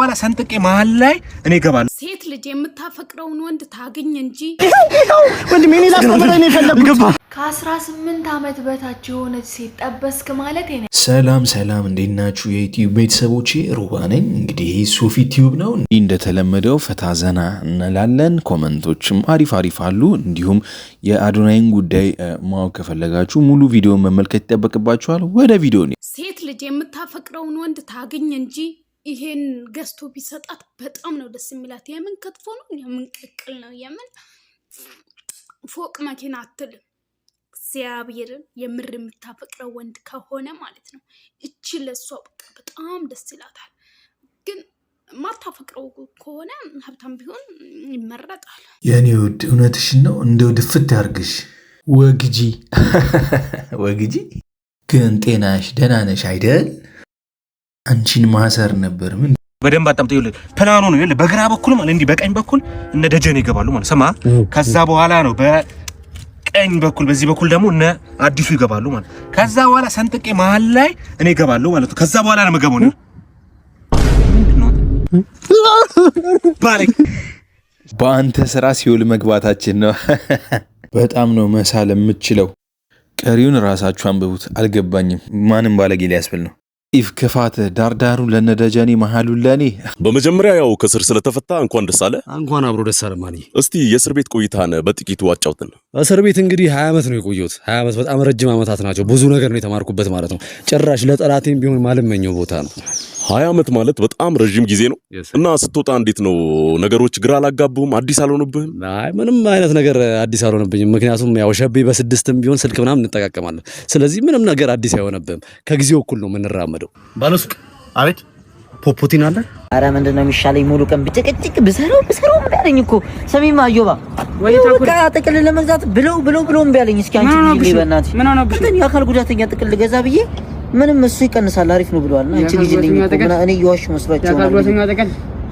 በኋላ ሰንጥቄ መሀል ላይ እኔ እገባለሁ። ሴት ልጅ የምታፈቅረውን ወንድ ታግኝ እንጂ ወንድሜ፣ እኔ ላስተምረህ ነው የፈለግኩት። ከ18 ዓመት በታች የሆነች ሴት ጠበስክ ማለት የኔ ሰላም ሰላም፣ እንዴት ናችሁ የዩቲዩብ ቤተሰቦቼ? ሩባ ነኝ። እንግዲህ ይህ ሶፊ ቲዩብ ነው። እንዲህ እንደተለመደው ፈታ ዘና እንላለን። Comment ኦችም አሪፍ አሪፍ አሉ። እንዲሁም የአዶናይን ጉዳይ ማወቅ ከፈለጋችሁ ሙሉ ቪዲዮ መመልከት ይጠበቅባችኋል። ወደ ቪዲዮ። ሴት ልጅ የምታፈቅረውን ወንድ ታግኝ እንጂ ይሄን ገዝቶ ቢሰጣት በጣም ነው ደስ የሚላት። የምን ክትፎ ነው፣ የምን ቅቅል ነው፣ የምን ፎቅ መኪና አትልም። እግዚአብሔርን የምር የምታፈቅረው ወንድ ከሆነ ማለት ነው። እቺ ለእሷ በቃ በጣም ደስ ይላታል። ግን ማታፈቅረው ከሆነ ሀብታም ቢሆን ይመረጣል። የእኔ ውድ፣ እውነትሽን ነው። እንደው ድፍት ያርግሽ። ወግጂ ወግጂ። ግን ጤናሽ ደህና ነሽ አይደል? አንቺን ማሰር ነበር ምን በደንብ አጣምጠው። ይኸውልህ፣ ፕላኑ ነው። ይኸውልህ፣ በግራ በኩል ማለት እንዲህ በቀኝ በኩል እነ ደጀን ይገባሉ ማለት ስማ። ከዛ በኋላ ነው በቀኝ በኩል፣ በዚህ በኩል ደግሞ እነ አዲሱ ይገባሉ ማለት። ከዛ በኋላ ሰንጥቄ መሀል ላይ እኔ እገባለሁ ማለት ነው። ከዛ በኋላ ነው የምገባው ነው ባለኝ። በአንተ ስራ ሲኦል መግባታችን ነው። በጣም ነው መሳል የምችለው። ቀሪውን ራሳችሁ አንብቡት። አልገባኝም። ማንም ባለጌ ሊያስብል ነው። ኢፍ ክፋት ዳርዳሩ ለነደጀኔ መሀሉን ለኔ። በመጀመሪያ ያው ከእስር ስለተፈታ እንኳን ደስ አለ። እንኳን አብሮ ደስ አለ ማንዬ። እስቲ የእስር ቤት ቆይታን በጥቂቱ አጫውትን። እስር ቤት እንግዲህ 20 ዓመት ነው የቆየሁት። 20 ዓመት በጣም ረጅም ዓመታት ናቸው። ብዙ ነገር ነው የተማርኩበት ማለት ነው። ጭራሽ ለጠላቴም ቢሆን ማልመኘው ቦታ ነው። 20 ዓመት ማለት በጣም ረዥም ጊዜ ነው እና ስትወጣ እንዴት ነው ነገሮች ግራ አላጋቡህም? አዲስ አልሆኑብህም? አይ፣ ምንም አይነት ነገር አዲስ አልሆነብኝም። ምክንያቱም ያው ሸቤ በስድስትም ቢሆን ስልክ ምናምን እንጠቃቀማለን። ስለዚህ ምንም ነገር አዲስ አይሆነብህም። ከጊዜው እኩል ነው የምንራመደው። ባለሱቅ፣ አቤት፣ ፖፖቲን አለ? አረ ምንድን ነው የሚሻለኝ? ሙሉ ቀን ብጭቅጭቅ ብሰራው ብሰራው እምቢ አለኝ እኮ። ሰሚማ አዮባ፣ በቃ ጥቅል ለመግዛት ብለው ብለው ብለው እምቢ አለኝ። እስኪ አንቺ ግዢልኝ በእናትሽ። እንትን የአካል ጉዳተኛ ጥቅል ልገዛ ብዬ ምንም እሱ ይቀንሳል አሪፍ ነው ብለዋል። እና አንቺ ግዢልኝ እኮ እኔ እየዋሽ መስሏቸው ነው።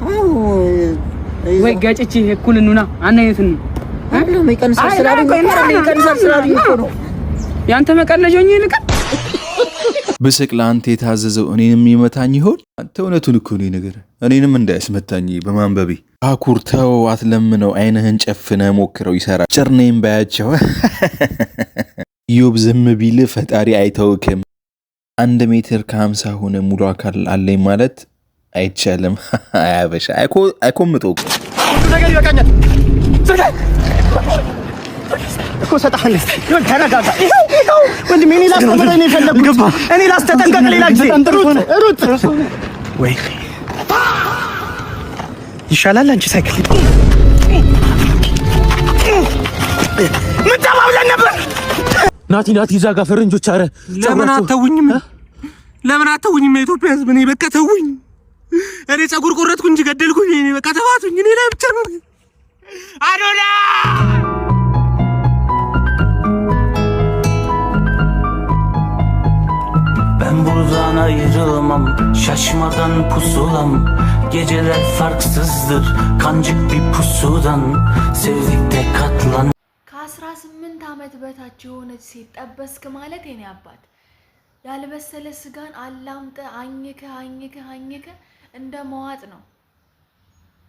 አዎ። ወይ ገጭቼ እኩል እንሁና፣ አንድ አይነት ነው። አይደለም፣ ይቀንሳል ስላሉኝ እኮ አይደለም፣ ይቀንሳል ስላሉኝ እኮ ነው። ያንተ መቀለጃ ሆኜ ልቀር። ብስቅ ለአንተ የታዘዘው እኔንም ይመታኝ ይሆን? አንተ እውነቱን እኮ ነው ነገር እኔንም እንዳያስመታኝ በማንበቤ። አኩር ተው፣ አትለምነው፣ አይንህን ጨፍነህ ሞክረው፣ ይሰራል። ጭርኔም ባያቸው ኢዮብ ዝም ቢል ፈጣሪ አይተውክም። 1 ሜትር ከ50 ሆነ ሙሉ አካል አለኝ ማለት አይቻልም። አያበሻ አይኮምጦ። ሁሉ ነገር ይበቃኛል። እኮ እሰጥሃለሁ። ይኸውልህ፣ ተረጋጋ። ይኸው ይኸው ወንድሜ፣ እኔ ላስተምርህ ነው የፈለግኩት። እኔ ላስተጠንቀቅ፣ ሌላ ጊዜ ሩጥ ሩጥ። ወይ ይሻላል አንቺ ሳይክል ምን ተባብለን ነበር? ናቲ ናቲ፣ እዛ ጋር ፈረንጆች፣ አረ ለምን አተውኝም? ለምን አተውኝም? የኢትዮጵያ ሕዝብ እኔ በቃ ተውኝ። እኔ ፀጉር ቆረጥኩ እንጂ ገደልኩኝ። እኔ በቃ ተፋቱኝ። እኔ ላይ ብቻ ነው አዶና። Ben buradan ayrılamam, şaşmadan pusulam. Geceler farksızdır kancık bir pusudan. Sevdik de katlan ከ18 ዓመት በታች የሆነች ሴት ጠበስክ ማለት የኔ አባት ያልበሰለ ስጋን አላምጠ አኝከ አኝከ አኝከ እንደ መዋጥ ነው።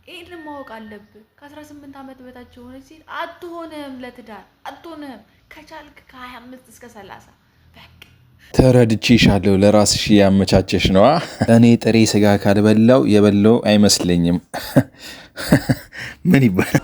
ይህንን ማወቅ አለብህ። ከ18 ዓመት በታች የሆነች ሴት አትሆንህም፣ ለትዳር አትሆንህም። ከቻልክ ከ25 እስከ 30 በቃ። ተረድቼሻለሁ። ለራስሽ ያመቻቸሽ ነዋ። እኔ ጥሬ ስጋ ካልበላው የበላው አይመስለኝም። ምን ይባላል?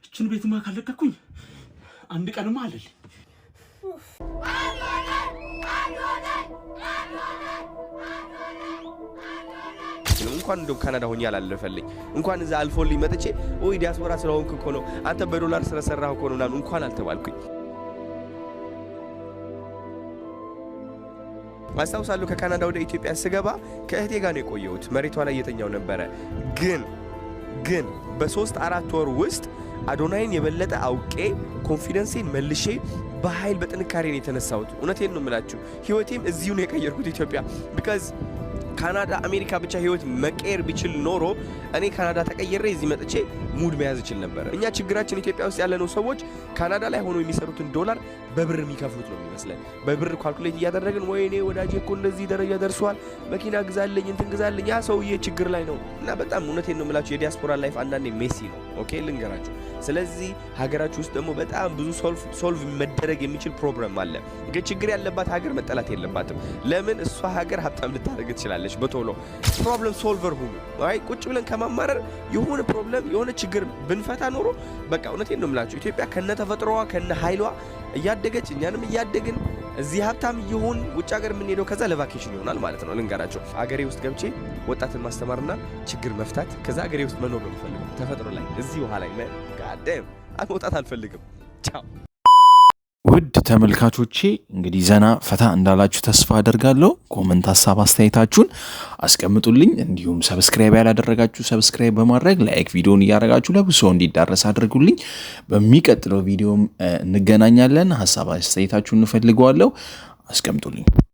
እችን ቤትማ ካለቀኩኝ አንድ ቀንማ አለልኝ። እንኳን እንደው ካናዳ ሆኜ አላለፈልኝ፣ እንኳን እዛ አልፎልኝ መጥቼ ወይ ዲያስፖራ ስለሆንክ እኮ ነው፣ አንተ በዶላር ስለሰራህ እኮ ነው ምናምን እንኳን አልተባልኩኝ። አስታውሳለሁ፣ ከካናዳ ወደ ኢትዮጵያ ስገባ ከእህቴ ጋር ነው የቆየሁት። መሬቷ ላይ እየተኛው ነበረ። ግን በ3-4 ወር ውስጥ አዶናይን የበለጠ አውቄ confidence ኤን መልሼ በኃይል በጥንካሬ ነው የተነሳሁት። እውነቴን ነው የምላችሁ። ህይወቴም እዚሁ ነው የቀየርኩት ኢትዮጵያ because ካናዳ አሜሪካ ብቻ ህይወት መቀየር ቢችል ኖሮ እኔ ካናዳ ተቀይሬ እዚህ መጥቼ ሙድ መያዝ እችል ነበረ። እኛ ችግራችን ኢትዮጵያ ውስጥ ያለነው ሰዎች ካናዳ ላይ ሆኖ የሚሰሩትን ዶላር በብር የሚከፍሉት ነው የሚመስለን። በብር calculate እያደረግን ወይኔ ወዳጄ እኮ እንደዚህ ደረጃ ደርሷል፣ መኪና ግዛልኝ፣ እንትን ግዛልኝ፣ ያ ሰውዬ ችግር ላይ ነው። እና በጣም እውነቴን ነው የምላችሁ የዲያስፖራ life አንዳንዴ messy ነው። Okay፣ ልንገራችሁ። ስለዚህ ሀገራችሁ ውስጥ ደግሞ በጣም ብዙ solve መደረግ የሚችል problem አለ። ግን ችግር ያለባት ሀገር መጠላት የለባትም። ለምን እሷ ሀገር ሀብታም ልታደርግ ትችላለች በቶሎ። Problem solver ሁኑ። አይ ቁጭ ብለን ከማማረር የሆነ problem የሆነ ችግር ብንፈታ ኖሮ በቃ እውነቴን ነው የምላችሁ ኢትዮጵያ ከነ ተፈጥሮዋ ከነ ኃይሏ እያደገች እኛንም እያደግን እዚህ ሀብታም እየሆን ውጭ ሀገር የምንሄደው ከዛ ለ vacation ይሆናል ማለት ነው። ልንገራቸው፣ አገሬ ውስጥ ገብቼ ወጣትን ማስተማርና ችግር መፍታት ከዛ አገሬ ውስጥ መኖር ነው የምፈልገው። ተፈጥሮ ላይ እዚህ ውሃ ላይ ጋደም መውጣት አልፈልግም። ቻው። ውድ ተመልካቾቼ እንግዲህ ዘና ፈታ እንዳላችሁ ተስፋ አደርጋለሁ። Comment፣ ሀሳብ አስተያየታችሁን አስቀምጡልኝ። እንዲሁም subscribe ያላደረጋችሁ subscribe በማድረግ like ቪዲዮን እያደረጋችሁ ለብዙ ሰው እንዲዳረስ አድርጉልኝ። በሚቀጥለው ቪዲዮም እንገናኛለን። ሀሳብ አስተያየታችሁን እንፈልገዋለሁ። አስቀምጡልኝ።